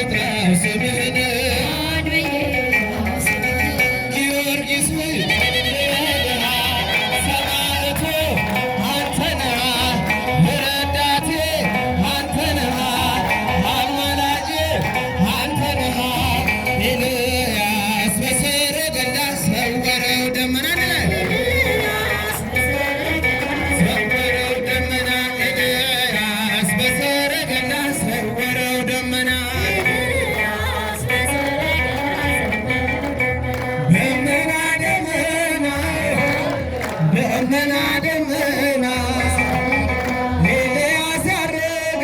ልጥራው ስምህን? ጊዮርጊስ ሆይ ሰማዕቱ አንተ ነህ፣ ረዳቴ አንተ ነህ፣ አማላጄ አንተ ነህ። ኤልያስ በሰረገላ ሰወረው ደመና፣ ሰወረው ደመና። ኤልያስ በሰረገላ ሰወረው ደመና። ደመና ደመና ደመና ደመና ኤልያስ ያረገ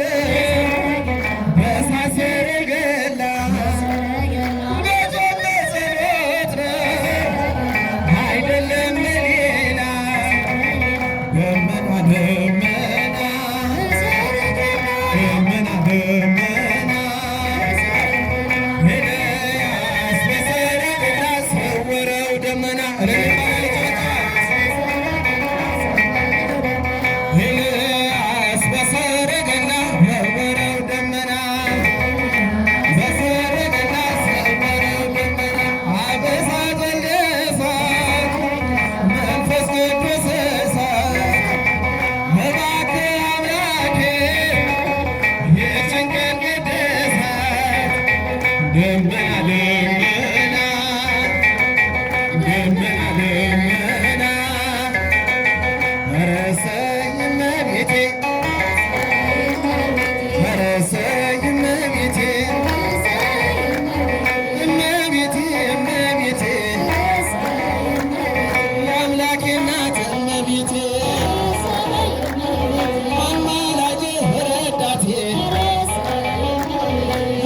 በእሳት ሰረገላ በጾም በጸሎት ነው አይደለም ሌላ። ደመና ደመና ደመና ደመና ኤልያስ በሰረገላ ሰወረው ደመና። ኤልያስ በሰረገላ ሰወረው ደመና፣ በሰረገላ ሰወረው ደመና። አብ እሳት ወልድ እሳት መንፈስ ቅዱስ እሳት፣ እባክህ አምላኬ የጭንቀን ቅድሳት። ደመና ደመና ደመና ደመና ረሰኝ እመቤቴ፣ ረሰኝ እመቤቴ፣ እመቤቴ እመቤቴ፣ የአምላኬ እናት እመቤቴ፣ አማላጄ ረዳቴ፣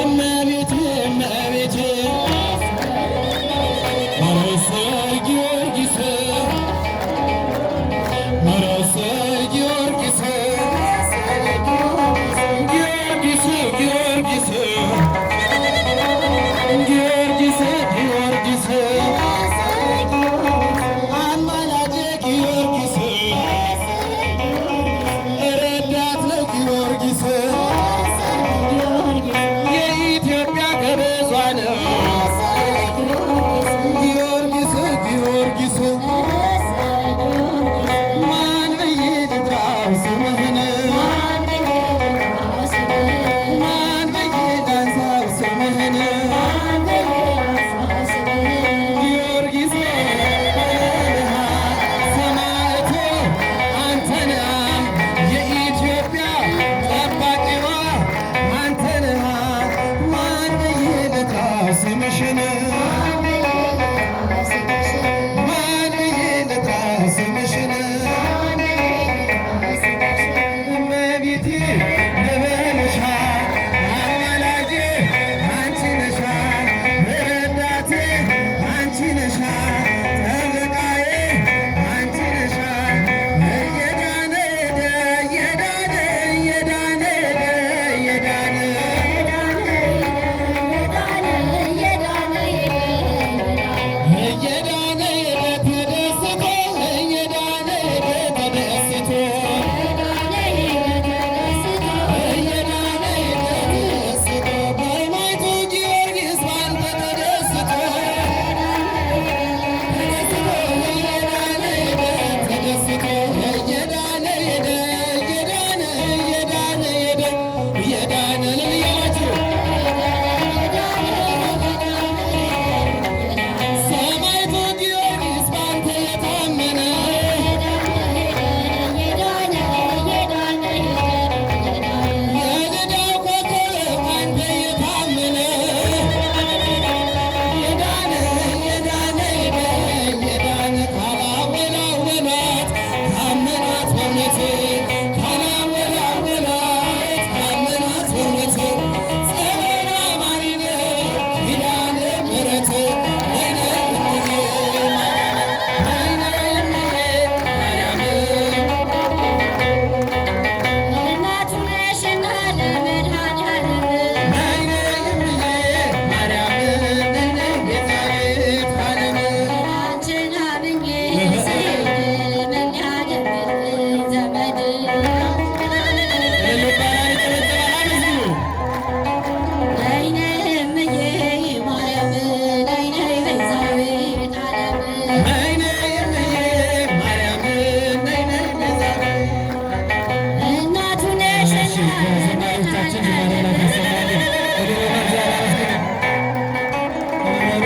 እመቤቴ እመቤቴ። ረሰይ ጊዮርጊስ፣ ረሰይ ጊዮርጊስ፣ ጊዮርጊስ ጊዮርጊስ ጊዮርጊስ ጊዮርጊስ፣ አማላጄ ጊዮርጊስ፣ ረዳት ነው ጊዮርጊስ፣ የኢትዮጵያ ገበዟ ነው ጊዮርጊስ ጊዮርጊስ። ማን ብዬ ልጥራው ስምህን? ማን ብዬ ላንሳው ስምህን? ጊዮርጊስ ሰማዕቱ አንተ ነህ፣ የኢትዮጵያ ጠባቂዋ አንተ ነህ። ማን ብዬ ልጥራው ስምሽን?